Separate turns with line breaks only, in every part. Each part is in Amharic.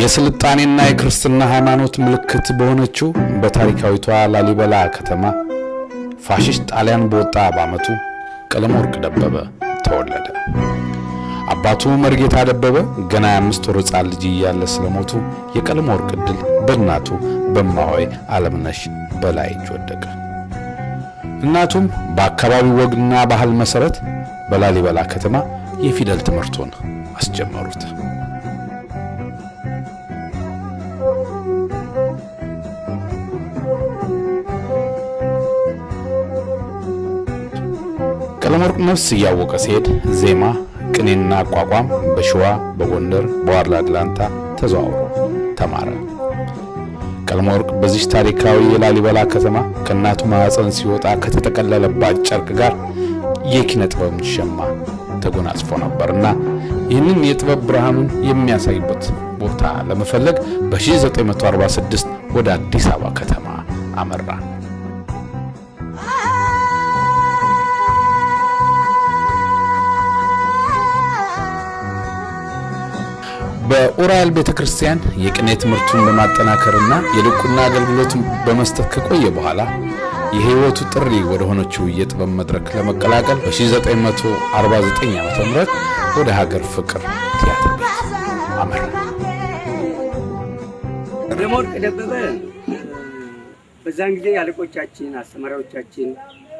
የስልጣኔና የክርስትና ሃይማኖት ምልክት በሆነችው በታሪካዊቷ ላሊበላ ከተማ ፋሺስት ጣሊያን በወጣ በዓመቱ ቀለመወርቅ ደበበ ተወለደ። አባቱ መርጌታ ደበበ ገና የ5 ወር ሕፃን ልጅ እያለ ስለሞቱ የቀለመወርቅ ዕድል በእናቱ በእማሆይ አለምነሽ በላይ እጅ ወደቀ። እናቱም በአካባቢው ወግና ባህል መሰረት በላሊበላ ከተማ የፊደል ትምህርቱን አስጀመሩት። ቀለመወርቅ ነፍስ እያወቀ ሲሄድ ዜማ፣ ቅኔና አቋቋም በሸዋ፣ በጎንደር፣ በዋርላ አትላንታ ተዘዋውሮ ተማረ። ቀለመወርቅ በዚህ ታሪካዊ የላሊበላ ከተማ ከእናቱ ማህፀን ሲወጣ ከተጠቀለለባት ጨርቅ ጋር የኪነ ጥበብ ሸማ ተጎናጽፎ ነበርና ይህንን የጥበብ ብርሃኑን የሚያሳይበት ቦታ ለመፈለግ በ1946 ወደ አዲስ አበባ ከተማ አመራ። በኡራኤል ቤተክርስቲያን የቅኔ ትምህርቱን በማጠናከርና የድቁና አገልግሎቱን በመስጠት ከቆየ በኋላ የህይወቱ ጥሪ ወደ ሆነችው የጥበብ መድረክ ለመቀላቀል በ1949 ዓ.ም ወደ ሀገር ፍቅር ቲያትር ቤት አመራ።
ቀለመወርቅ ደበበ በዛን ጊዜ አለቆቻችን፣ አስተማሪዎቻችን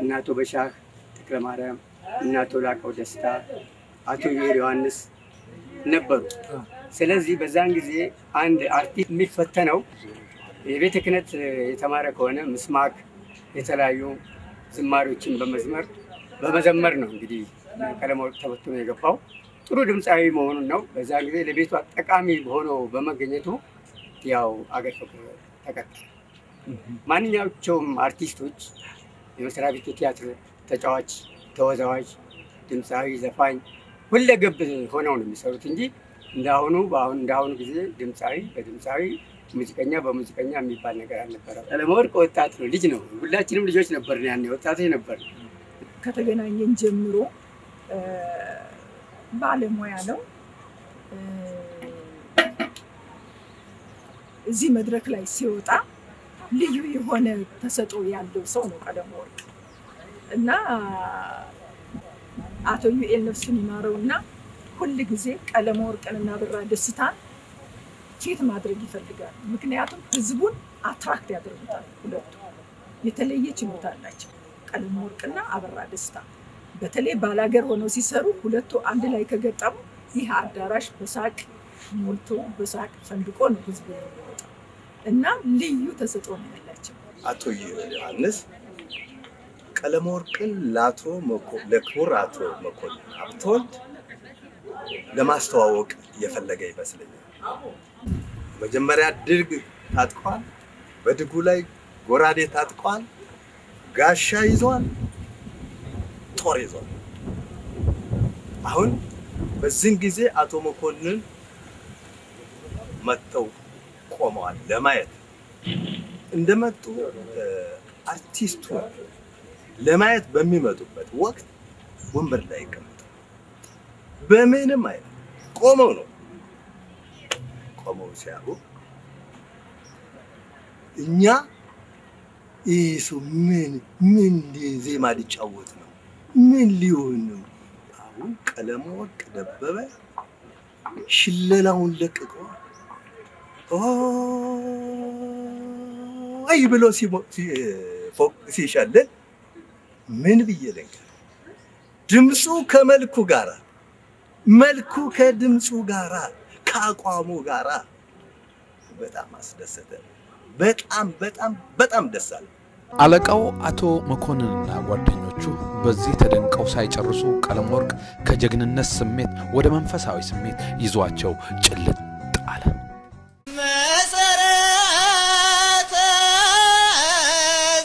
እነ አቶ በሻህ ተክለማርያም፣ እነ አቶ ላቀው ደስታ፣ አቶ ዩኤል ዮሐንስ ነበሩ። ስለዚህ በዛን ጊዜ አንድ አርቲስት የሚፈተነው የቤተ ክህነት የተማረ ከሆነ ምስማክ፣ የተለያዩ ዝማሬዎችን በመዘመር ነው። እንግዲህ ቀለመወርቅ ተፈትኖ የገባው ጥሩ ድምፃዊ መሆኑን ነው። በዛን ጊዜ ለቤቷ ጠቃሚ ሆኖ በመገኘቱ ያው አገር ፍቅር ተቀጠረ። ማንኛቸውም አርቲስቶች የመስሪያ ቤቱ ቲያትር ተጫዋች፣ ተወዛዋዥ፣ ድምፃዊ፣ ዘፋኝ ሁለገብ ሆነው ነው የሚሰሩት እንጂ እንዳሁኑ በአሁን እንዳሁኑ ጊዜ ድምፃዊ በድምፃዊ ሙዚቀኛ በሙዚቀኛ የሚባል ነገር አልነበረም። ቀለመወርቅ ወጣት ነው፣ ልጅ ነው። ሁላችንም ልጆች ነበርን ያኔ፣ ወጣቶች ነበር።
ከተገናኘን ጀምሮ ባለሙያ ነው። እዚህ መድረክ ላይ ሲወጣ ልዩ የሆነ ተሰጥኦ ያለው ሰው ነው ቀለመወርቅ እና አቶ ዩኤል ነፍሱን ይማረውና ሁል ጊዜ ቀለመወርቅንና አበራ ደስታን ፊት ማድረግ ይፈልጋል። ምክንያቱም ህዝቡን attract ያደርጉታል። ሁለቱ የተለየ ችሎታ አላቸው፣ ቀለመወርቅና አበራ ደስታ። በተለይ ባላገር ሆነው ሲሰሩ ሁለቱ አንድ ላይ ከገጠሙ ይህ አዳራሽ በሳቅ ሞልቶ በሳቅ ፈንድቆ ነው ህዝቡ የሚወጣው እና ልዩ ተሰጥኦ ነው ያላቸው።
አቶ ዩኤል ዮሐንስ ቀለመወርቅን ለክቡር አቶ መኮንን ሀብተወልድ ለማስተዋወቅ የፈለገ ይመስለኛል። መጀመሪያ ድግ ታጥቋል፣ በድጉ ላይ ጎራዴ ታጥቋል፣ ጋሻ ይዟል፣ ጦር ይዟል። አሁን በዚህን ጊዜ አቶ መኮንን መጥተው ቆመዋል ለማየት። እንደመጡ አርቲስቱ ለማየት በሚመጡበት ወቅት ወንበር ላይ ይቀመጣል። በምንም አይነት ቆመው ነው። ቆመው ሲያዩ እኛ ይህ ሰው ምን ምን ዜማ ሊጫወት ነው? ምን ሊሆን ነው? አሁን ቀለመወርቅ ደበበ ሽለላውን ለቅቆ ኦይ ብሎ ሲሸልል ምን ብዬ ልንገር? ድምፁ ከመልኩ ጋራ፣ መልኩ ከድምፁ ጋራ፣ ከአቋሙ ጋራ በጣም አስደሰተ። በጣም በጣም በጣም ደስ አለ።
አለቃው አቶ መኮንንና ጓደኞቹ በዚህ ተደንቀው ሳይጨርሱ ቀለመወርቅ ከጀግንነት ስሜት ወደ መንፈሳዊ ስሜት ይዟቸው ጭልጥ አለ።
መሰረተ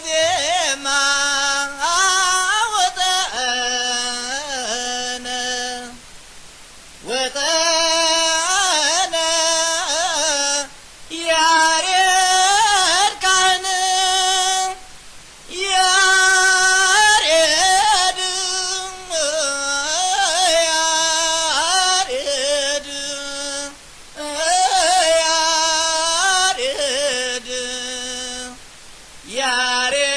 ዜማ ወጠነ ወጠነ ያሬድ ካህን ያሬድ ያሬድ ያሬድ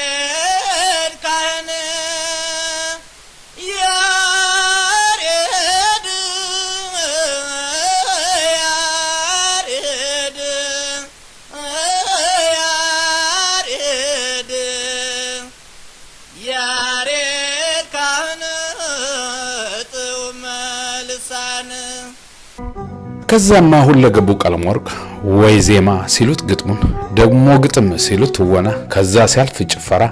ካህን ያሬድ ያሬድ ያሬድ ያሬድ ካህን ጥዑመ ልሳን።
ከዛማ ሁለገቡ ቀለመወርቅ ወይ ዜማ ሲሉት ግጥሙን፣ ደግሞ ግጥም ሲሉት ትወና፣ ከዛ ሲያልፍ ጭፈራ፣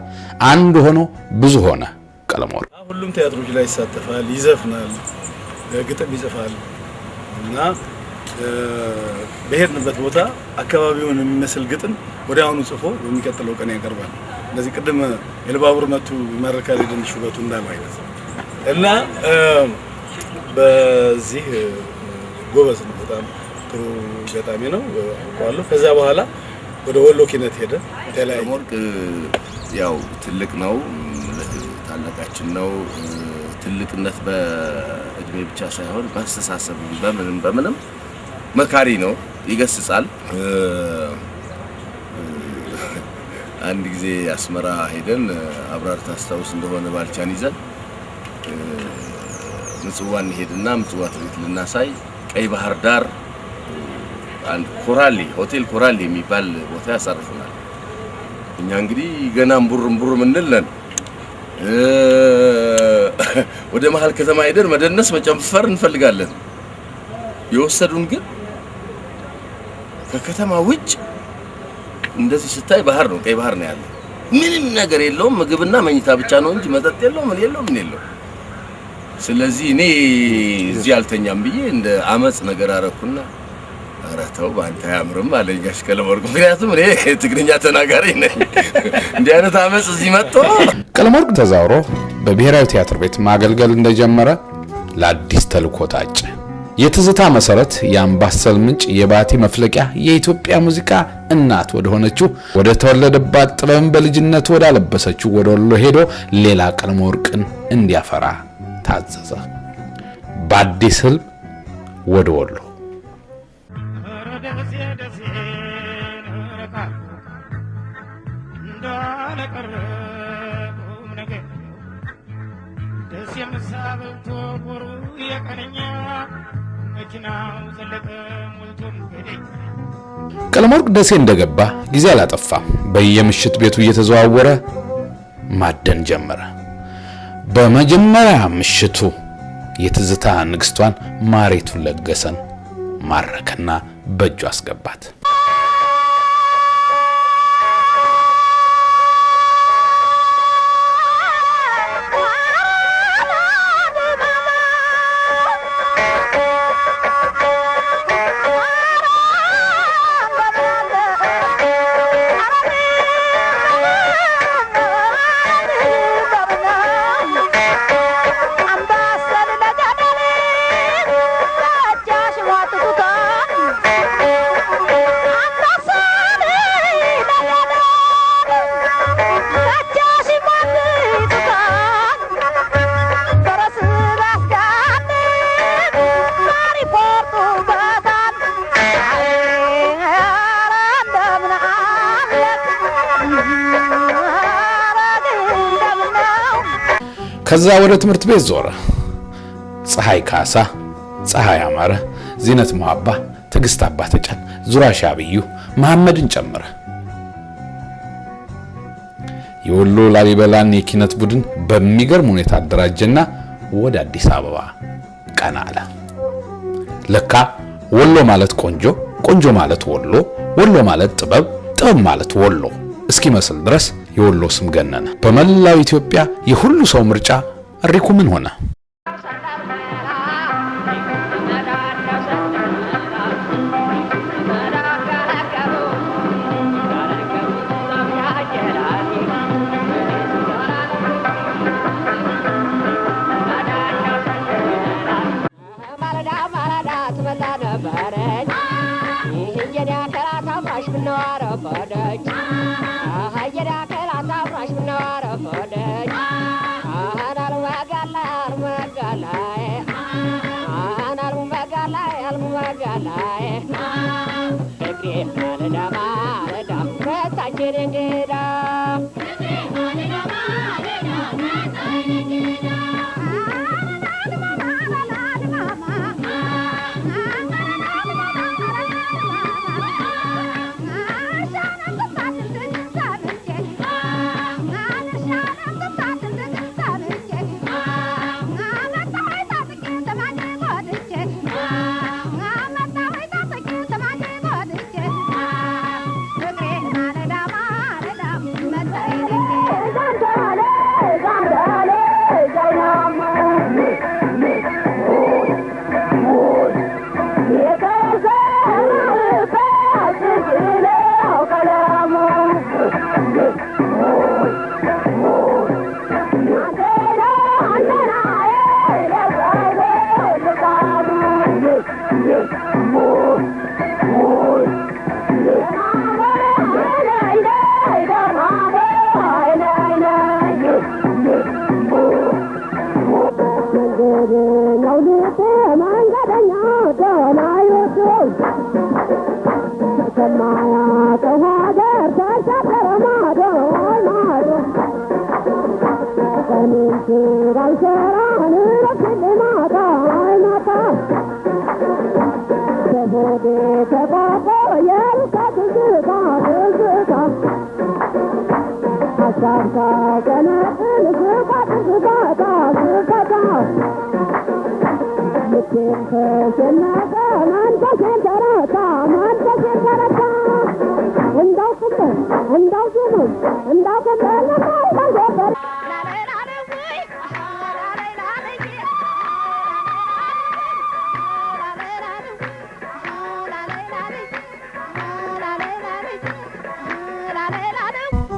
አንድ ሆኖ ብዙ ሆነ ቀለመወርቅ።
ሁሉም ቲያትሮች ላይ ይሳተፋል፣ ይዘፍናል፣ ግጥም ይጽፋል እና በሄድንበት ቦታ አካባቢውን የሚመስል ግጥም ወዲያውኑ ጽፎ በሚቀጥለው ቀን ያቀርባል። እንደዚህ ቅድም የልባቡር መቱ ይማርካል የድንሽ ውበቱ እንዳለው አይነት እና በዚህ ጎበዝ ነው። በጣም ጥሩ ገጣሚ ነው፣ አውቀዋለሁ። ከዛ በኋላ ወደ ወሎ ኪነት ሄደ። የተለያየ
ቀለመወርቅ ያው ትልቅ ነው፣ ታላቃችን ነው። ትልቅነት በእድሜ ብቻ ሳይሆን በአስተሳሰብ በምንም በምንም መካሪ ነው፣ ይገስጻል። አንድ ጊዜ አስመራ ሄደን አብራር ታስታውስ እንደሆነ ባልቻን ይዘን ምጽዋ እንሄድና ምጽዋ ትርኢት ልናሳይ ቀይ ባህር ዳር አንድ ኮራሊ ሆቴል ኮራሊ የሚባል ቦታ ያሳርፉናል። እኛ እንግዲህ ገና እምቡር እምቡር ምንል ነን። ወደ መሀል ከተማ ሄደን መደነስ መጨፈር እንፈልጋለን። የወሰዱን ግን ከከተማ ውጭ እንደዚህ ስታይ ባህር ነው፣ ቀይ ባህር ነው ያለው። ምንም ነገር የለውም። ምግብና መኝታ ብቻ ነው እንጂ መጠጥ የለውም፣ ምን የለውም፣ ምን የለውም። ስለዚህ እኔ እዚህ አልተኛም ብዬ እንደ አመጽ ነገር አረኩና ኧረ ተው በአንተ አያምርም አለኝ ጋሽ ቀለመወርቅ። ምክንያቱም እኔ ትግርኛ ተናጋሪ ነኝ። እንዲህ አይነት አመጽ እዚህ መጥቶ
ቀለመወርቅ ተዛውሮ በብሔራዊ ቲያትር ቤት ማገልገል እንደጀመረ ለአዲስ ተልእኮ ታጨ። የትዝታ መሰረት፣ የአምባሰል ምንጭ፣ የባቲ መፍለቂያ፣ የኢትዮጵያ ሙዚቃ እናት ወደ ሆነችው፣ ወደ ተወለደባት፣ ጥበብን በልጅነቱ ወዳለበሰችው ወደ ወሎ ሄዶ ሌላ ቀለመወርቅን እንዲያፈራ ታዘዘ። በአዲስ ህልም ወደ ወሎ። ቀለመወርቅ ደሴ እንደገባ ጊዜ አላጠፋም። በየምሽት ቤቱ እየተዘዋወረ ማደን ጀመረ። በመጀመሪያ ምሽቱ የትዝታ ንግስቷን ማሬቱን ለገሰን ማረከና በእጁ አስገባት። ከዛ ወደ ትምህርት ቤት ዞረ። ፀሐይ ካሳ፣ ፀሐይ አማረ፣ ዚነት ሙሀባ፣ ትዕግስት አባተጫን፣ ዙራሽ አብዩ መሐመድን ጨመረ። የወሎ ላሊበላን የኪነት ቡድን በሚገርም ሁኔታ አደራጀና ወደ አዲስ አበባ ቀና አለ። ለካ ወሎ ማለት ቆንጆ፣ ቆንጆ ማለት ወሎ፣ ወሎ ማለት ጥበብ፣ ጥበብ ማለት ወሎ እስኪመስል ድረስ የወሎ ስም ገነነ። በመላው ኢትዮጵያ የሁሉ ሰው ምርጫ እሪኩምን ሆነ።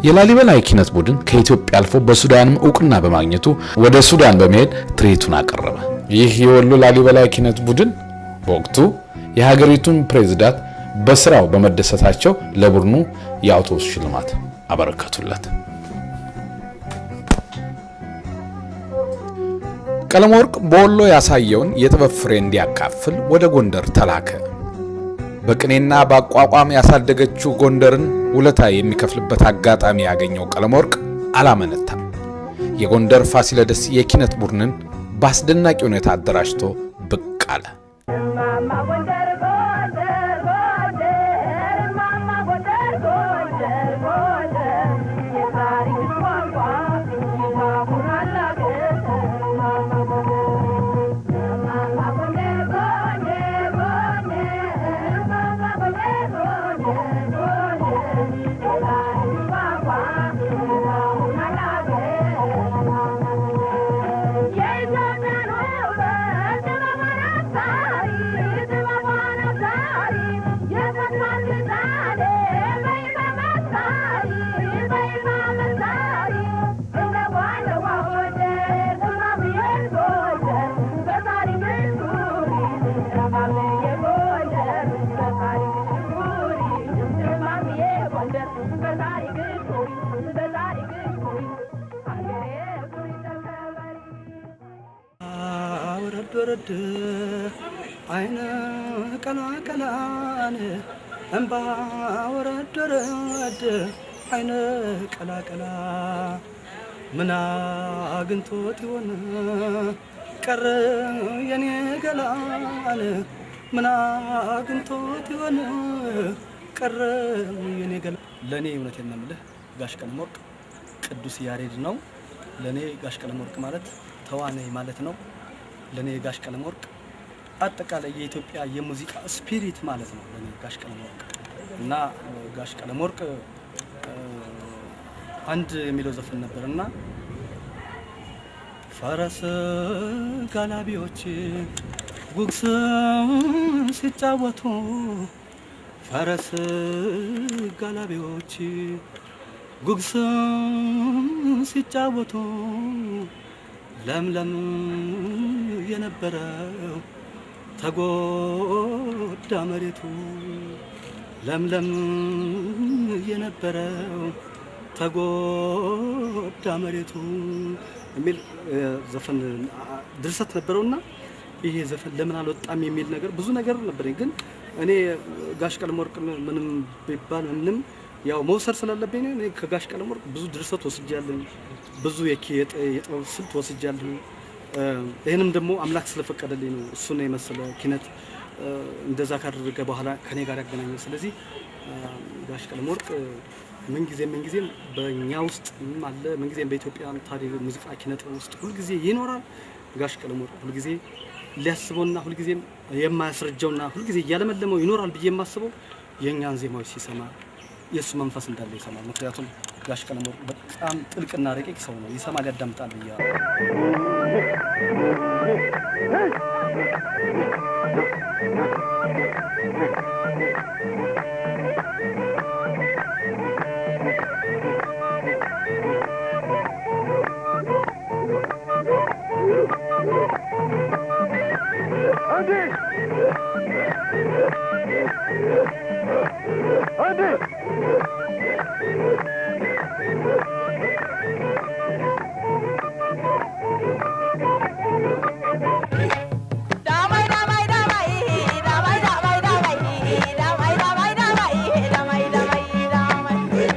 የላሊበላ የኪነት ቡድን ከኢትዮጵያ አልፎ በሱዳንም እውቅና በማግኘቱ ወደ ሱዳን በመሄድ ትርኢቱን አቀረበ። ይህ የወሎ ላሊበላ የኪነት ቡድን በወቅቱ የሀገሪቱን ፕሬዝዳንት በስራው በመደሰታቸው ለቡድኑ የአውቶቡስ ሽልማት አበረከቱለት። ቀለመወርቅ በወሎ ያሳየውን የጥበብ ፍሬ እንዲያካፍል ወደ ጎንደር ተላከ። በቅኔና በአቋቋም ያሳደገችው ጎንደርን ውለታ የሚከፍልበት አጋጣሚ ያገኘው ቀለመወርቅ አላመነታም። የጎንደር ፋሲለደስ የኪነት ቡድንን በአስደናቂ ሁኔታ አደራጅቶ ብቅ አለ።
ወረድ አይነ ቀላ ቀላን እንባ ወረድ ወረድ አይነ ቀላ ቀላ ምን አግኝቶት ይሆን ቀረ የኔ ገላን ምን አግኝቶት ይሆን ቀረ የኔ ገላ። ለኔ እውነቴን ነው የምልህ ጋሽ ቀለመወርቅ ቅዱስ ያሬድ ነው። ለኔ ጋሽ ቀለመወርቅ ማለት ተዋናይ ማለት ነው። ለኔ ጋሽ ቀለመወርቅ አጠቃላይ የኢትዮጵያ የሙዚቃ spirit ማለት ነው። ለኔ ጋሽ ቀለመወርቅ እና ጋሽ ቀለመወርቅ አንድ የሚለው ዘፈን ነበርና ፈረስ ጋላቢዎች ጉግስ ሲጫወቱ ፈረስ ጋላቢዎች ጉግስ ሲጫወቱ ለምለም የነበረው ተጎዳ መሬቱ ለምለም የነበረው ተጎዳ መሬቱ የሚል ዘፈን ድርሰት ነበረውና ይሄ ዘፈን ለምን አልወጣም የሚል ነገር ብዙ ነገር ነበረኝ። ግን እኔ ጋሽ ቀለመወርቅ ምንም ቢባል ምንም ያው መውሰድ ስላለብኝ እኔ ከጋሽ ቀለመወርቅ ብዙ ድርሰት ወስጃለሁ፣ ብዙ የጥበብ ስልት ወስጃለሁ። ይሄንም ደግሞ አምላክ ስለፈቀደልኝ ነው እሱን የመሰለ ኪነት እንደዛ ካደረገ በኋላ ከኔ ጋር ያገናኘው። ስለዚህ ጋሽ ቀለመወርቅ ምን ጊዜም በእኛ ውስጥ አለ፣ ምን ጊዜም በኢትዮጵያ ታሪክ ሙዚቃ ኪነት ውስጥ ሁል ጊዜ ይኖራል። ጋሽ ቀለመወርቅ ሁል ጊዜ ሊያስበውና ሁል ጊዜም የማያስረጀውና ሁል ጊዜ እያለመለመው ይኖራል ብዬ የማስበው የኛን ዜማዎች ሲሰማ የሱ መንፈስ እንዳለ ይሰማል። ምክንያቱም ጋሽ ቀለመወርቅ በጣም ጥልቅና ረቂቅ ሰው ነው። ይሰማል፣ ያዳምጣል ብያለሁ።
Damai, damai, damai, damai, damai, damai, damai, damai, damai.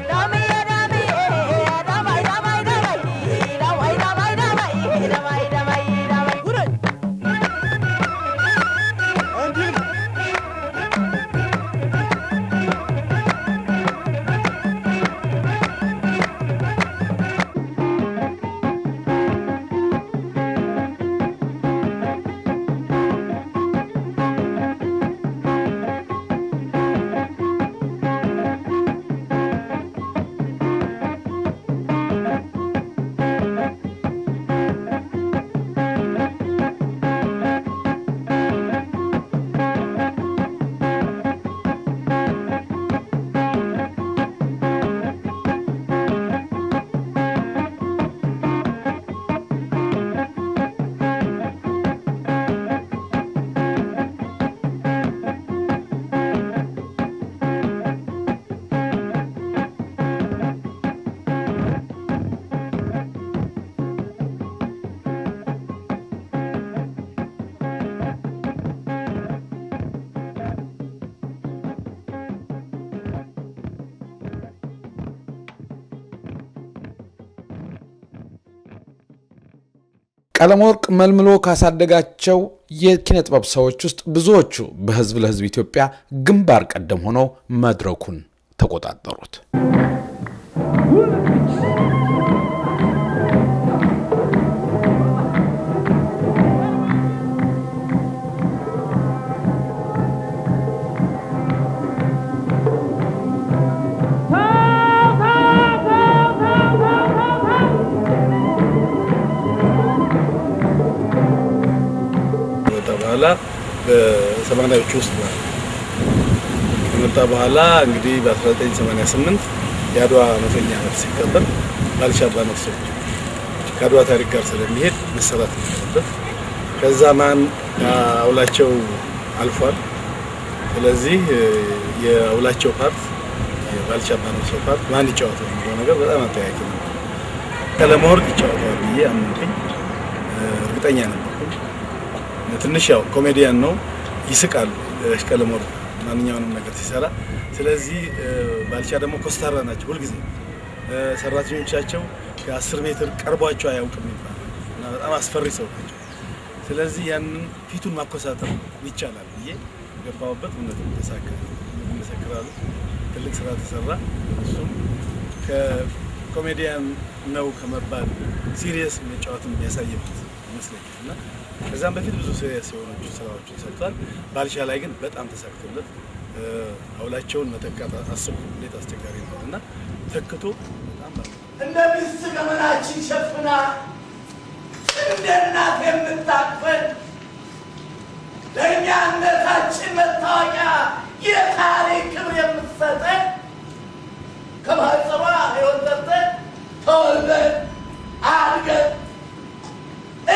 ቀለመወርቅ መልምሎ ካሳደጋቸው የኪነ ጥበብ ሰዎች ውስጥ ብዙዎቹ በህዝብ ለህዝብ ኢትዮጵያ ግንባር ቀደም ሆነው መድረኩን ተቆጣጠሩት።
በኋላ በ80ዎቹ ውስጥ ከመጣ በኋላ እንግዲህ በ1988 የአድዋ መቶኛ ዓመት ሲከበር ባልቻ አባ ነፍሶ ከአድዋ ታሪክ ጋር ስለሚሄድ መሰራት ነበረበት። ከዛ ማን አውላቸው አልፏል። ስለዚህ የአውላቸው part የባልቻ አባ ነፍሶ part ማን ይጫወተው የሚለው ነገር በጣም አጠያያቂ ነው። ቀለመወርቅ ይጫወተዋል ብዬ አመንኩኝ፣ እርግጠኛ ነበርኩኝ። ትንሽ ያው ኮሜዲያን ነው፣ ይስቃል ቀለመወርቅ ማንኛውንም ነገር ሲሰራ። ስለዚህ ባልቻ ደግሞ ኮስታራ ናቸው። ሁልጊዜ ሰራተኞቻቸው ከ10 ሜትር ቀርቧቸው አያውቅም ይባላል እና በጣም አስፈሪ ሰው ናቸው። ስለዚህ ያንን ፊቱን ማኮሳተር ይቻላል ብዬ ገባሁበት። እውነትም ተሳካ፣ ይመሰክራሉ። ትልቅ ስራ ተሰራ። እሱም ከኮሜዲያን ነው ከመባል serious መጫወትን የሚያሳይበት ይመስለኛል እና ከዛም በፊት ብዙ serious የሆኑ ስራዎችን ሰርቷል። ባልቻ ላይ ግን በጣም ተሳክቶለት አውላቸውን መተካት አስቡ እንዴት አስቸጋሪ ነው እና ተክቶ በጣም
እንደ ሚስት ገመናችን ሸፍና እንደ እናት የምታቅፈን ለእኛነታችን መታወቂያ የታሪክ ክብር የምትሰጠን ከማህፀኗ ሕይወት ዘርተን ተወልደን አድገን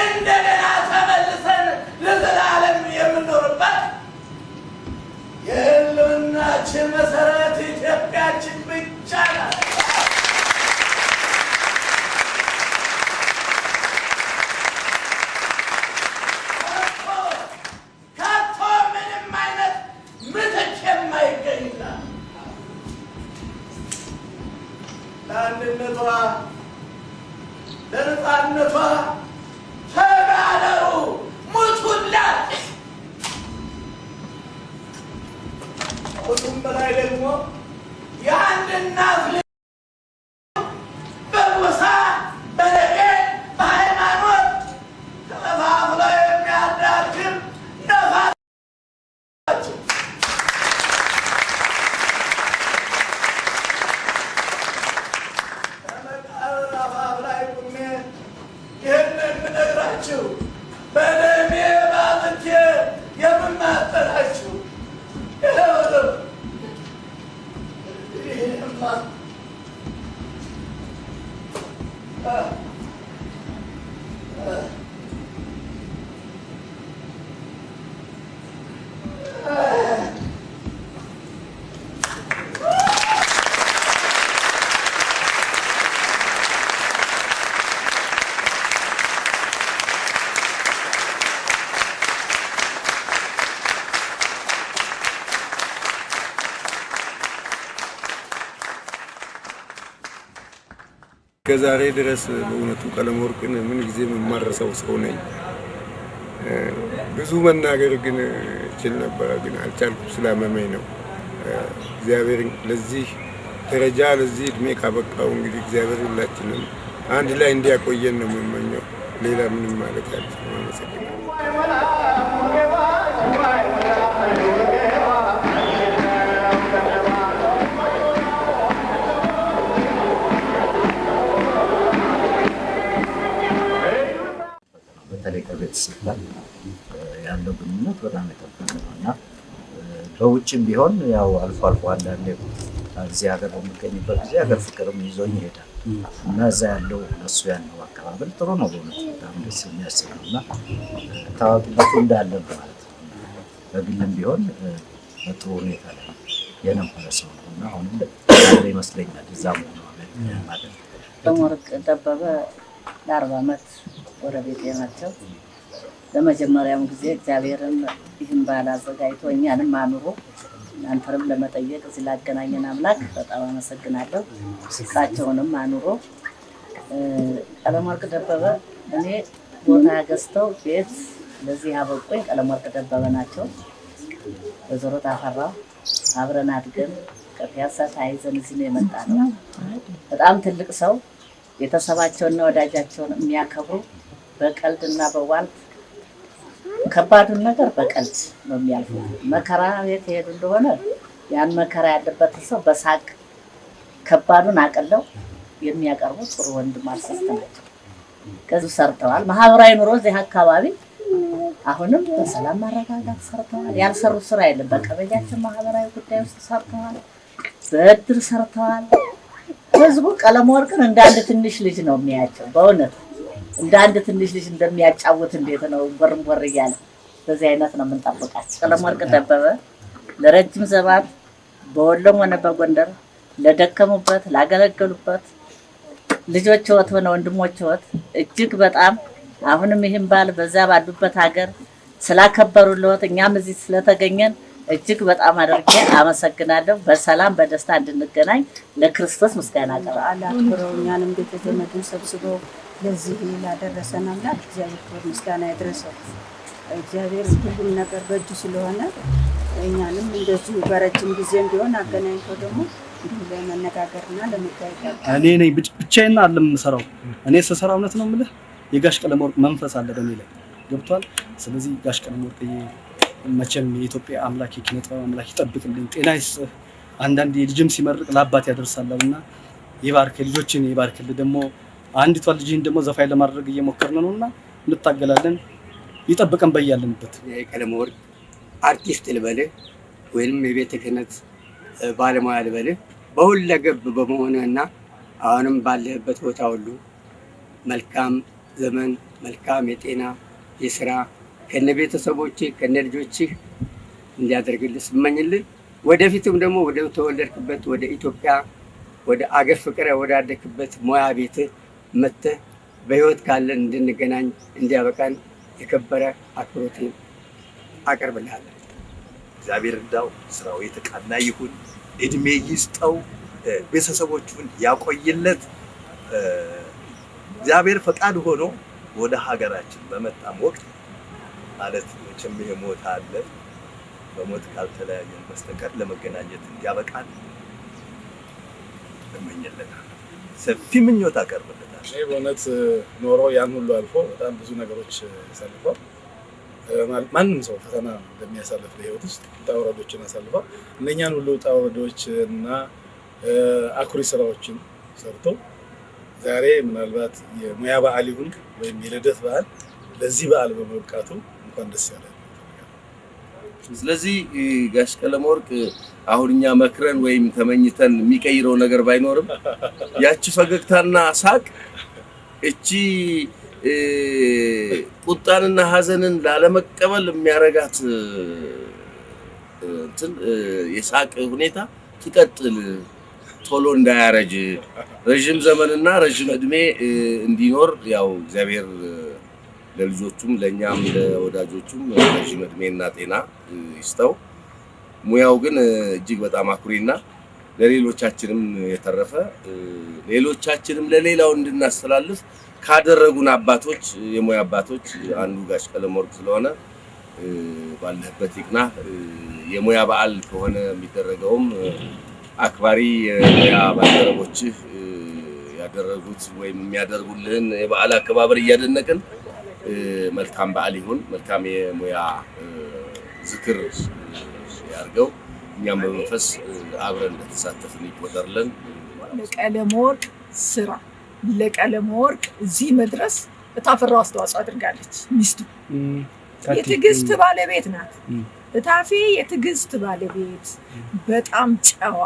እንደገና ተመልሰን ለዘላለም የምንኖርባት የህልውናችን መሰረት ኢትዮጵያችን ብቻ ናት። ከቶ ምንም አይነት ምትክ የማይገኝላት ለአንድነቷ ለነፃነቷ ተጋደሉ፣ ሙቱላት። ከሁሉም በላይ ደግሞ የአንድ እናት ልጅ በጎሳ በነገድ በሃይማኖት ተከፋፍሎ የሚያዳክም ነፋስ በመቃብር አፋፍ ላይ ቆሜ ይህን የምነግራችሁ በደሜ በአጥንቴ የምማጸናችሁ ይኸው ነው። ይህማ
ከዛሬ ድረስ በእውነቱ ቀለመወርቅን ምን ጊዜ የማረሳው ሰው ነኝ። ብዙ መናገር ግን እችል ነበረ፣ ግን አልቻልኩም፣ ስላመመኝ ነው። እግዚአብሔር ለዚህ ደረጃ ለዚህ እድሜ ካበቃው እንግዲህ እግዚአብሔር ሁላችንም አንድ ላይ እንዲያቆየን ነው የምመኘው። ሌላ ምንም ማለት አልችልም። አመሰግናለሁ።
በተለይ ከቤተሰብ ጋር ያለው ግንኙነት በጣም የጠበቀ ነው እና በውጭም ቢሆን ያው አልፎ አልፎ አንዳንዴ እዚህ ሀገር በሚገኝበት ጊዜ ሀገር ፍቅርም ይዞኝ ይሄዳል እና እዛ ያለው ለሱ ያለው አቀባበል ጥሩ ነው። በእውነት በጣም ደስ የሚያሰኝ ነው እና ታዋቂነቱ እንዳለ ነው ማለት ነው። በግልም ቢሆን በጥሩ ሁኔታ ላይ የነበረ ሰው ነው እና አሁንም ያለ ይመስለኛል እዛ መሆኑ ማለት ነው።
ቀለመወርቅ ደበበ ለ40 ዓመት ጎረቤቴ ናቸው። ለመጀመሪያም ጊዜ እግዚአብሔርን ይህን በዓል አዘጋጅቶ እኛንም አኑሮ እናንተንም ለመጠየቅ እዚህ ላገናኘን አምላክ በጣም አመሰግናለሁ። እሳቸውንም አኑሮ። ቀለመወርቅ ደበበ እኔ ቦታ ገዝተው ቤት ለዚህ ያበቁኝ ቀለመወርቅ ደበበ ናቸው። ወይዘሮ ታፈራው አብረን አድገን ከፒያሳ ተያይዘን እዚህ ነው የመጣነው። በጣም ትልቅ ሰው፣ ቤተሰባቸውንና ወዳጃቸውን የሚያከብሩ፣ በቀልድና በዋልት ከባዱን ነገር በቀልድ ነው የሚያልፉት። መከራ ቤት የሄዱ እንደሆነ ያን መከራ ያለበትን ሰው በሳቅ ከባዱን አቅለው የሚያቀርቡ ጥሩ ወንድም አርቲስት ናቸው። ከዚህ ሰርተዋል። ማህበራዊ ኑሮ እዚህ አካባቢ አሁንም በሰላም ማረጋጋት ሰርተዋል። ያልሰሩት ስራ የለም። በቀበሌያችን ማህበራዊ ጉዳይ ውስጥ ሰርተዋል። በእድር ሰርተዋል። ህዝቡ ቀለመወርቅን እንደ አንድ ትንሽ ልጅ ነው የሚያቸው። በእውነት እንደ አንድ ትንሽ ልጅ እንደሚያጫውት እንዴት ነው ጎርም ጎር እያለ በዚህ አይነት ነው የምንጠብቃቸው። ቀለመወርቅ ደበበ ለረጅም ዘመን በወሎም ሆነ በጎንደር ለደከሙበት፣ ላገለገሉበት ልጆች ህይወት ሆነ ወንድሞች ህይወት እጅግ በጣም አሁንም ይህን በዓል በዛ ባሉበት ሀገር ስላከበሩልዎት እኛም እዚህ ስለተገኘን እጅግ በጣም አድርጌ አመሰግናለሁ። በሰላም በደስታ እንድንገናኝ ለክርስቶስ ምስጋና አቀርባለሁ።
በዓል አክብረው እኛንም ቤተ ዘመዱን ሰብስበው ለዚህ ላደረሰን አምላክ እግዚአብሔር ክብር ምስጋና ይድረሰው። እግዚአብሔር ሁሉም ነገር በእጁ ስለሆነ እኛንም እንደዚሁ በረጅም ጊዜም ቢሆን አገናኝቶ ደግሞ እንዲሁ ለመነጋገርና ለመጠያየቅ ያብቃን።
እኔ ነኝ ብቻዬን አይደለም የምሰራው። እኔ ስሰራ እውነት ነው የምልህ የጋሽ ቀለመወርቅ መንፈስ አለ በእኔ ላይ፣ ገብቷል። ስለዚህ ጋሽ ቀለመወርቅ መቼም የኢትዮጵያ አምላክ፣ የኪነ ጥበብ አምላክ ይጠብቅልኝ፣ ጤና ይስጥህ። አንዳንድ የልጅም ሲመርቅ ለአባት ያደርሳልና ይባርክ፣ ልጆችን ይባርክልህ። ደግሞ አንዲቷ ልጅህን ደግሞ ዘፋኝ ለማድረግ እየሞከርን ነውና እንታገላለን። ይጠብቀን በያለንበት።
የቀለመወርቅ አርቲስት ልበልህ ወይንም የቤተ ክህነት ባለሙያ ልበልህ፣ በሁለገብ በመሆንህና አሁንም ባለህበት ቦታ ሁሉ መልካም ዘመን፣ መልካም የጤና፣ የስራ ከነ ቤተሰቦችህ ከነ ልጆችህ እንዲያደርግልህ ስመኝልህ፣ ወደፊትም ደግሞ ወደ ተወለድክበት ወደ ኢትዮጵያ፣ ወደ አገር ፍቅር ወዳደግክበት ሙያ ቤትህ መጥተህ በህይወት ካለን እንድንገናኝ እንዲያበቃን የከበረ አክብሮቴን አቀርብልሃለሁ።
እግዚአብሔር እንዳው ስራው የተቃና ይሁን፣ እድሜ ይስጠው፣ ቤተሰቦቹን ያቆይለት። እግዚአብሔር ፈቃድ ሆኖ ወደ ሀገራችን በመጣም ወቅት ማለት መቼም ይሄ ሞት አለ፣ በሞት ካልተለያየን በስተቀር ለመገናኘት እንዲያበቃን እመኝለታለሁ። ሰፊ ምኞት አቀርብለታለሁ።
እኔ በእውነት ኖሮ ያን ሁሉ አልፎ በጣም ብዙ ነገሮች አሳልፏል። ማንም ሰው ፈተና እንደሚያሳልፍ በህይወት ውስጥ ውጣ ውረዶችን አሳልፏል። እነኛን ሁሉ ውጣ ውረዶች እና አኩሪ ስራዎችን ሰርቶ ዛሬ ምናልባት የሙያ በዓል ይሁን ወይም የልደት በዓል ለዚህ በዓል በመብቃቱ እንኳን ደስ ያለ።
ስለዚህ ጋሽ ቀለመወርቅ አሁን እኛ መክረን ወይም ተመኝተን የሚቀይረው ነገር ባይኖርም ያቺ ፈገግታና ሳቅ፣ እቺ ቁጣንና ሀዘንን ላለመቀበል የሚያረጋት እንትን የሳቅ ሁኔታ ትቀጥል፣ ቶሎ እንዳያረጅ፣ ረዥም ዘመንና ረዥም እድሜ እንዲኖር፣ ያው እግዚአብሔር ለልጆቹም ለእኛም ለወዳጆቹም ረዥም እድሜና ጤና ይስጠው። ሙያው ግን እጅግ በጣም አኩሪና ለሌሎቻችንም የተረፈ፣ ሌሎቻችንም ለሌላው እንድናስተላልፍ ካደረጉን አባቶች፣ የሙያ አባቶች አንዱ ጋሽ ቀለመወርቅ ስለሆነ ባለህበት ይቅና። የሙያ በዓል ከሆነ የሚደረገውም አክባሪ የሙያ ባልደረቦችህ ያደረጉት ወይም የሚያደርጉልህን የበዓል አከባበር እያደነቅን መልካም በዓል ይሁን፣ መልካም የሙያ ዝክር ያድርገው። እኛም በመንፈስ አብረን እንደተሳተፍን ይቆጠርልን።
ለቀለመወርቅ ስራ፣ ለቀለመወርቅ እዚህ መድረስ እታፈራው አስተዋጽኦ አድርጋለች። ሚስቱ የትዕግስት ባለቤት ናት። እታፌ የትዕግስት ባለቤት፣ በጣም ጨዋ፣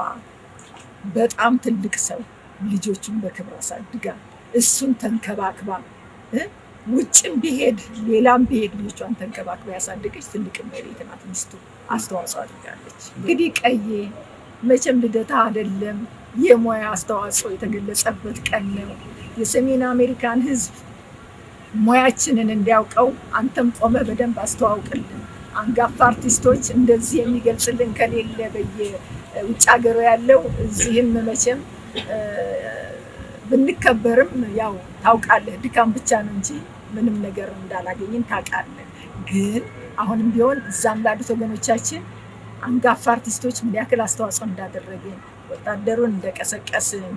በጣም ትልቅ ሰው፣ ልጆቹን በክብር አሳድጋ፣ እሱን ተንከባክባ፣ ውጭም ቢሄድ ሌላም ቢሄድ ልጆቿን ተንከባክባ ያሳደገች ትልቅ እመቤት ናት። ሚስቱ አስተዋጽኦ አድርጋለች። እንግዲህ ቀዬ መቼም ልደታ አይደለም፣ የሙያ አስተዋጽኦ የተገለጸበት ቀን ነው። የሰሜን አሜሪካን ሕዝብ ሙያችንን እንዲያውቀው አንተም ቆመህ በደንብ አስተዋውቅልን። አንጋፋ አርቲስቶች እንደዚህ የሚገልጽልን ከሌለ በየውጭ ሀገሩ ያለው፣ እዚህም መቼም ብንከበርም ያው ታውቃለህ ድካም ብቻ ነው እንጂ ምንም ነገር እንዳላገኘን ታውቃለህ። ግን አሁንም ቢሆን እዛም ላሉት ወገኖቻችን አንጋፋ አርቲስቶች ምን ያክል አስተዋጽኦ እንዳደረግን፣ ወታደሩን እንደቀሰቀስን፣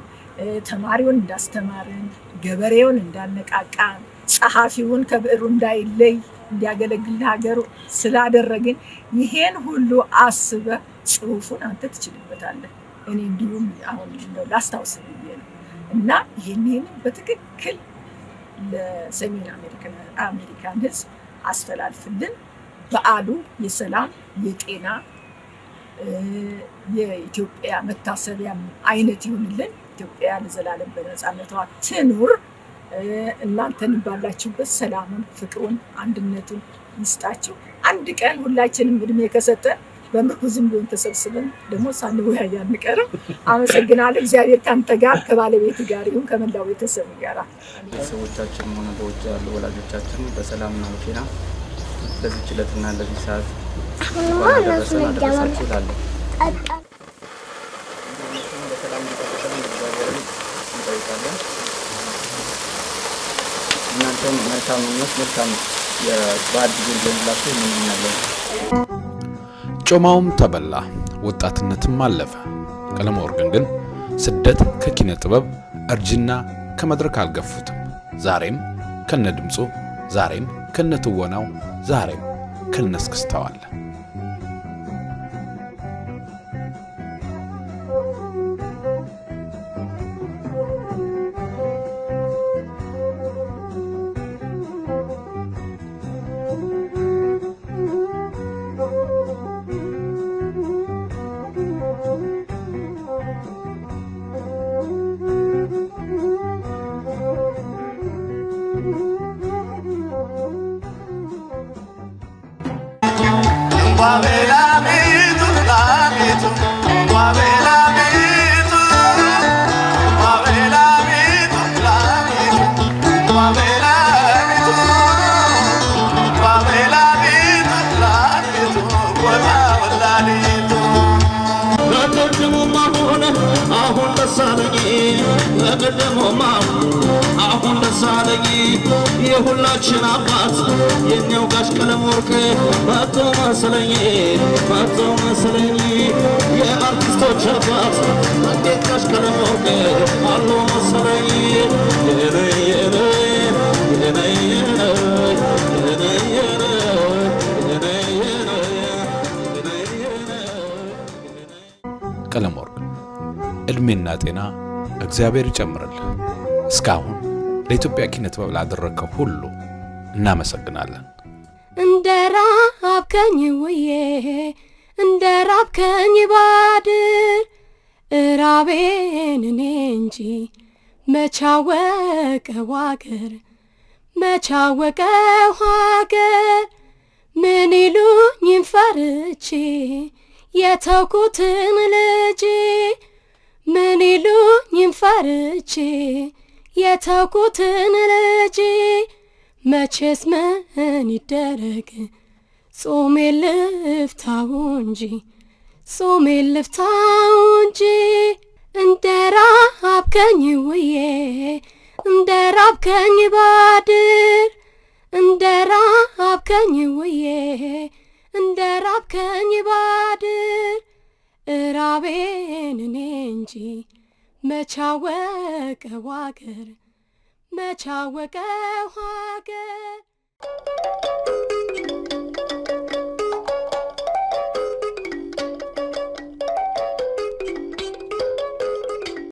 ተማሪውን እንዳስተማርን፣ ገበሬውን እንዳነቃቃን፣ ጸሐፊውን ከብዕሩ እንዳይለይ እንዲያገለግል ሀገሩ ስላደረግን ይሄን ሁሉ አስበህ ጽሁፉን አንተ ትችልበታለህ። እኔ እንዲሁም አሁን እንደው ላስታውስ ብዬ ነው እና ይሄንን በትክክል ለሰሜን አሜሪካን ህዝብ አስተላልፍልን። በዓሉ የሰላም የጤና የኢትዮጵያ መታሰቢያ አይነት ይሁንልን። ኢትዮጵያ ለዘላለም በነፃነቷ ትኑር። እናንተን ባላችሁበት ሰላሙን፣ ፍቅሩን፣ አንድነቱን ይስጣችሁ። አንድ ቀን ሁላችንም እድሜ ከሰጠን በምርኩዝም ቢሆን ተሰብስበን ደግሞ ሳንወያይ አንቀርም። አመሰግናለሁ። እግዚአብሔር ካንተ ጋር ከባለቤት ጋር ይሁን፣ ከመላው ቤተሰብ ጋር።
ቤተሰቦቻችን ሆነ በውጭ ያሉ ወላጆቻችን በሰላምና በጤና ለዚህች ዕለትና ለዚህ ሰዓት እንኳን አደረሰን አደረሳችሁ እላለሁ። በሰላም እንዲጠብቀን እግዚአብሔርን እንጠይቃለን። እናንተም መልካም ምኞት፣ መልካም የበዓል ጊዜ እንዲሆንላችሁ እንመኛለን።
ጮማውም ተበላ፣ ወጣትነትም አለፈ። ቀለመወርቅን ግን ስደት ከኪነ ጥበብ፣ እርጅና ከመድረክ አልገፉትም። ዛሬም ከነ ድምፁ፣ ዛሬም ከነ ትወናው፣ ዛሬም ከነ እስክስታው አለ።
አሁን ደስ አለኝ የሁላችን አባት የኛው ጋሽ ቀለመወርቅ መጥቶ መሰለኝ መጥቶ መሰለኝ የአርቲስቶች አባት እንዴት ጋሽ ቀለመወርቅ አሉ መሰለኝ የኔ የኔ የኔ የኔ የኔ የኔ።
ቀለመወርቅ እድሜና ጤና እግዚአብሔር ይጨምርልህ። እስካሁን ለኢትዮጵያ ኪነ ጥበብ ላደረግከው ሁሉ እናመሰግናለን።
እንደ ራብከኝ ውዬ እንደ ራብከኝ ባድር እራቤን እኔ እንጂ መቻወቀው አገር መቻወቀው ሀገር ምን ይሉኝም ፈርቼ የተውኩትን ልጅ ምን ይሉኝም ፈርቼ የተውኩትን ልጅ መቼስ ምን ይደረግ ጾሜ ልፍታው እንጂ ጾሜ ልፍታው እንጂ እንደ ራብከኝ ውዬ እንደ ራብከኝ ባድር እንደ ራብከኝ ውዬ እንደ ራብከኝ ባድር እራቤን እኔ እንጂ መቻወቀው አገር መቻወቀው ሀገር።